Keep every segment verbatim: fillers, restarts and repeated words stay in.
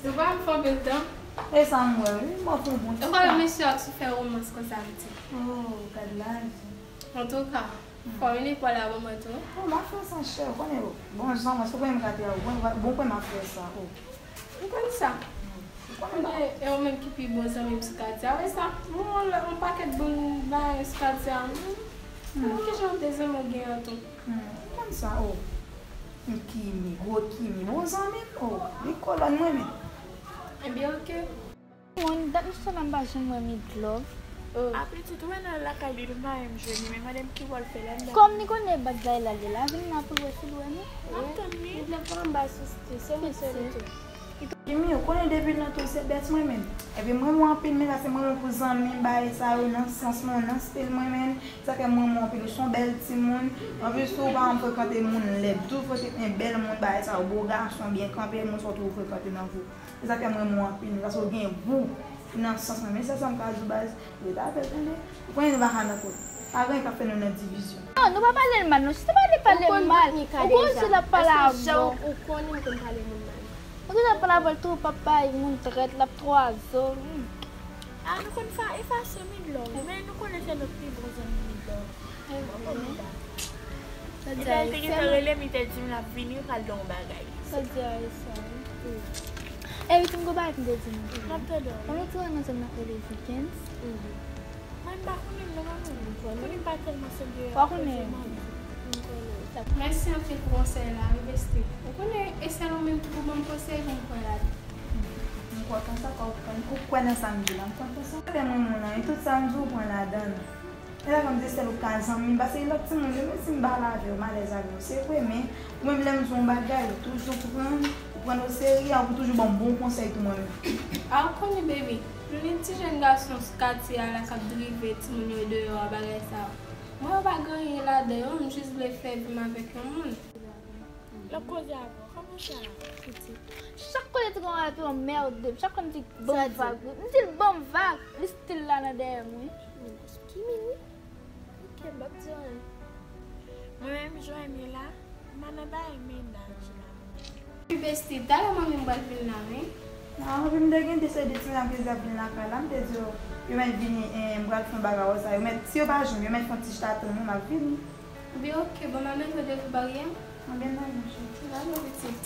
Ou pa m fè anpil tan. E sa m wè, wi, m wè pou bon. Ou konnen mesye a sou fè romans konsa, pitit. Oh, gad lavi. Antouka, fò vin lekòl la ban mwen tou. Oh, m ap fè sa, chè, ou konnen, bon, jan mwen, se premye m ka te a, bon, bon, premye m ap fè sa, oh. M konn sa. Ou konnen ba. E ou menm ki pi bon zanmi m sou katye a, wè sa. Bon, yon lè, yon pakèt bon bagay sou katye a. Hmm. Kijan de zanmi w gen an tou? Hmm, m konn sa, oh. M Kimi, gwo Kimi, bon zanmi m, oh, li kolòn mwen menm. Ebyen, oke. Moun, dat m sou la m pa janm wè Midlove. Oh. A pitit, ou wè nan lakay li, li pa menm jwenn li, men mande m ki wòl fè la, m pa. Kòm li konnen bagay la, li la, vin la pou l wè si l wè nou. M ap tann li. Midlove pa anba sou sti, se mwen sèl tou. Kimi, ou konnen depi lontan ou se bèt mwen menm. Epi m renmen w anpil, men sa se mwen menm pou zanmi m, bagay sa yo, nan sans mwen, nan stil mwen menm. Sa fè m renmen w anpil, ou se yon bèl timoun. Anplis tou, ou pa janm frekante moun lèd. Toujou frekante bèl moun, bagay sa yo, bo gason, byen kanpe, moun sa w toujou frekante nan vi w. Se sa fè m renmen w anpil, paske w gen gou nan sans mwen. Men sèl sa m ka di w baz, rete avè l tande. Ou konnen nou pa ka nan kote. Pa gen anyen k ap fè nou nan divizyon. Non, nou pa pale l mal, non. Si se pa de pale l mal, ou konn si l ap pale avè w. Ou konnen m konn pale moun mal. Ou toujou ap pale avè l tou, papa, moun trèt, l ap twaze w. Ah, nou konn sa, efase Midlove. Men nou konnen se nou pi bon zanmi Midlove. Sa di Ayisyèn. Li te gentan rele m, li te di m l ap vini, l pral di yon bagay. Sa di Ayisyèn. Epi, ti m gon bagay m te di nou. M ap tande w. Mwen, nou ti renmen zòn nan rele Vikens. Mwen, m pa konnen l non, mwen. Konnen m pa tèlman serye. Ou pa konnen? Mèsi anpil pou konsèy la, wi, besti. Ou konnen, e sèl ou menm ki pou ban m konsèy pou m pran ladan. M kontan sa, kòm ou kwè nan sa m di la, m kontan sa. Fè mwen moun nan, e tout sa m di w pran ladan l. E la, kòm se sèl ou ka zanmi m, paske lòt timoun yo, menm si m pale avè yo, m alèz avè yo, se vre, men ou menm lè m di w yon bagay, ou toujou pran, ou pran l oserye, ou toujou ban m bon konsèy tou mwen menm. A, ou konnen, baby, nou gen ti jèn gason sou katye a la k ap drive timoun yo deyò a, bagay sa yo. Mwen, yo pa gen anyen ladan yo, m jis vle fè vi m avèk yon moun. L ap koze avè w, kòman sa? Chak kote ti gon ap anmède m, chak kote m di ban m vag, m di l ban m vag, li still la nan dèyè m, wi. Ki minit? Ok, m p ap di w anyen. Mwen menm, jan m ye la, m pa nan bagay mennaj la. Wi, besti, talè manmi m pral vin la, wi. Non, epi m te gen de seri de timoun ki t ap vin lakay la, m te di yo, yo mèt vini, eh, m pral fè yon bagay wè sa, yo mèt, si yo pa jwenn, yo mèt fè yon ti chita tann mwen, m ap vini. Ebyen, ok, bon, m ap mete w devan baryè. Anben, nan, monchè. Anben, pitit.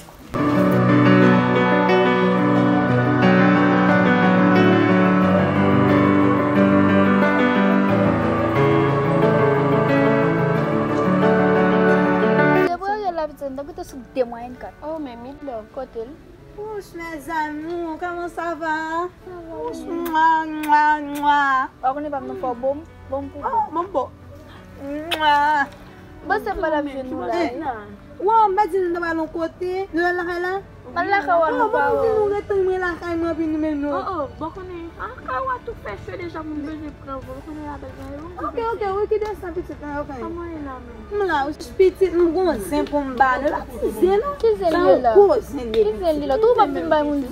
Depi w rele la, pitit, m ta kite sou de mwa, en kat. Oh, men Midlove, kote l? Wouch, mes amours, comment ça va? Wouch, mwa, mwa, mwa. Ou konnen pa m nan fò bon, bon pou bon. Oh, bon, bon. Mwa. Bon, se pa la m jwenn nou la. Wow, m pa di nou nan yon kote. Nou nan lakay la? Al lakay w, al nan pa w. Bon, di nou ret tann mwen lakay mwen, epi nou menm nou. Oh, oh, bon, konnen. An ka wè tou fè cho deja pou m bezwen pran vòl. Ou konnen la bèl bagay, wi. Ok, ok, wi, kite sa, pitit, ok. Kòman w ye la menm? M la, wi, pitit, m gon zen pou m ba nou. La ti zen, non? Ki zen li la? Sa yon gwo zen li ye, pitit. Ki zen li la? Tou w p ap vin bay moun zen.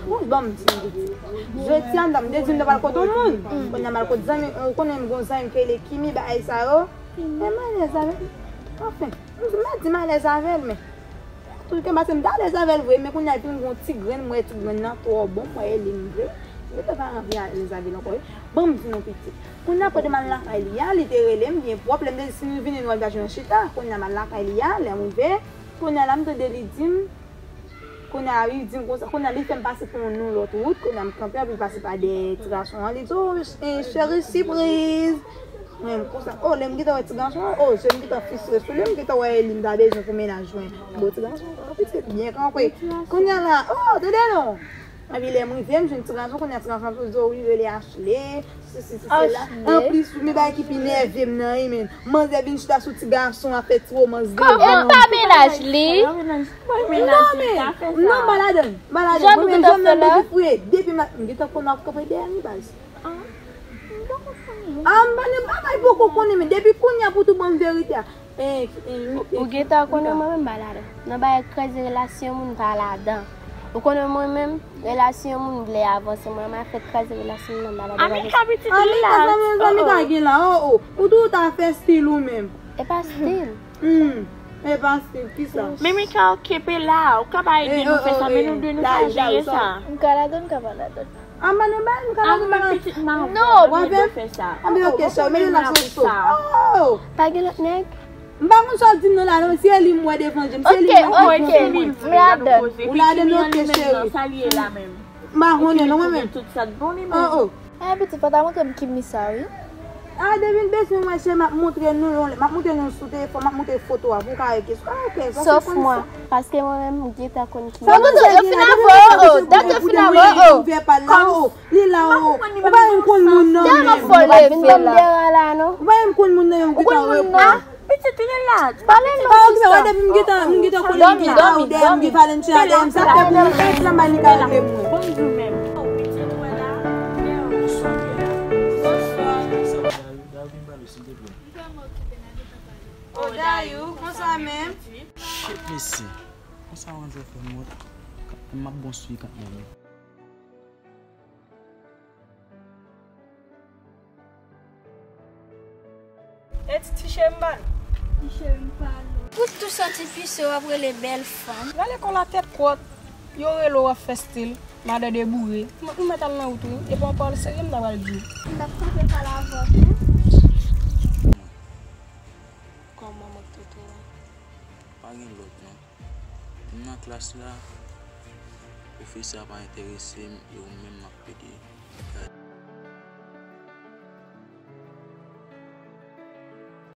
Bon, ban m di m, pitit. Jodi a, m ta, m te di m ta pral kote yon moun. Kounye a m al kote zanmi, ou konnen m gon zanmi m ki rele Kimi, bagay sa yo. E m alèz avè l. Anfen, m, m pa di m alèz avè l, men Tout ke, paske m t alèz avè l vre, men kounye a epi m gon ti grenn, m wè ti grenn nan twò bon, m wè e li m vle. M gentan pa anvi alèz avè l ankò, wi. Ban m di nou, pitit. Kounye a, kote m al lakay li a, li te rele m byen pwòp, lè m te di si nou vini, nou al gaje nan chita. Kounye a, m al lakay li a, lè m rive, kounye a la, m tande li di m, kounye a, li di m konsa, kounye a, li fè m pase pou yon lòt wout, kounye a, m kanpe, epi l pase pa dèyè ti gason an, li di, "Oh, eh, cheri, sipriz!" Mwen, m konsa, oh, lè m gentan wè ti gason an, oh, je m gentan fistre sou li, m gentan wè li m ta bezwen pou mennaj mwen. Bon, ti gason an, pitit, byen kanpe. Kounye a la, oh, tande non. Epi lè m rive, m jwenn ti gason, kounye a ti gason an tou di, oh, wi, rele Ashley, sesi, sesi, sela. Anplis, men bagay ki pi nève m nan, wi, men manzè vin chita sou ti gason an, ap fè ti womans de. Kòman? E pa mennaj li? Non, men, non, m pa ladann, m pa ladann. Mwen menm, jan m nan depi fre, depi m gentan konn ap kanpe dèyè m, baz. Ah, m pa nan bagay poko konnen, men depi kounye a pou tou ban m verite a. Eh, eh, ou gentan konnen mwen menm m pa ladan. Nan bagay kraze relasyon moun m pa ladan. Ou konnen mwen menm, relasyon moun m vle avanse, mwen m ap fè kraze relasyon moun m pa ladan. Anmika pitit li la. Anmika, zanmi, zanmi pa gen la, oh, oh. Ou tou ta fè stil ou menm. E pa stil. Hmm. E pa Steve, kisa? Men Mika okipe la, ou ka pa ede nou fè sa, men nou de nou ka jere sa. M ka ladan, m ka pa ladan. A, m pa nan bay, m ka ladan. A, men pitit maman, w ap ede fè sa. A, men oke, cheri, men la sou so. Oh! Pa gen lòt nèg? M pa konn sa w di m nan la, non, se li m wè devan je m, se li m wè devan je m. Oke, oke, m ladan. Ou ladan, oke, cheri. Sa li ye la menm. M pa konnen, non, mwen menm. Tout sa t bon, li menm. Oh, oh. Eh, pitit, fò ta montre m ki Misa, wi. A, depi l bezwen wè, cheri, m ap montre nou yon lè. M ap montre nou sou telefòn, m ap montre foto a pou w ka rete sou. Ah, ok, sa se konn sa. Sòf mwen, paske mwen menm, m gentan konn ki. Sa konn sa, yo fin avè w, oh, dat yo fin avè w, oh. Li la, oh. Ou pa menm konn moun nan menm. Tèlman fò leve la. Ou pa menm konn moun nan, yo gentan reponn. Pitit, relax. Pale non, sista. Depi m gentan, m gentan konnen m gentan ou dèyè m gen Valentina dèyè m, sa fè pou m fè flanm ba li ka rele mwen. Bonjou, menm. Bonswa, Pierre. Bonswa. Dayou, vin pale, silteplè. Oh, Dayou, konsa menm? Shit, mesye. Konsa w antre fè m wont. M ap bon sou kat menm. E ti, ti cheri m pale. Ti cheri m pale. Ou tou santi pise w ap rele bèl fanm. Nan lekòl la tèt kwòt, yo rele w ap fè stil, madan deboure. Mwen, ou mèt al nan wout ou, epi yon pawòl serye m ta pral di w. M t ap kanpe pale avè w tou. Kòman manman ak tonton an? Pa gen lòt non. M nan klas la, pwofesè a pa enterese m, e ou menm m ap pede.